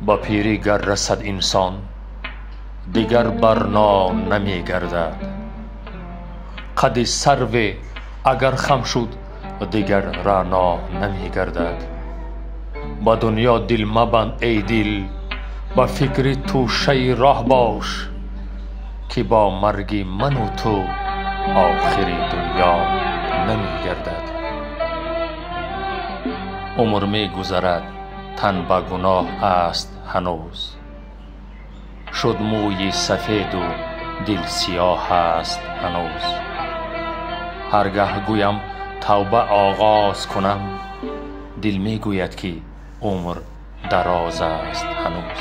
Ба пирӣ гар расад инсон, дигар барно намегардад. Қади сарве агар хам шуд, дигар раъно намегардад. Ба дунё дил мабанд, эй дил, ба фикри тӯшаи роҳ бош, ки бо марги ману ту охири дунё намегардад. Умр мегузарад, тан ба гуноҳ аст ҳанӯз. Шуд мӯи сафеду дил сиёҳ аст ҳанӯз. Ҳар гаҳ гӯям тавба оғоз кунам, дил мегӯяд, ки умр дароз аст ҳанӯз.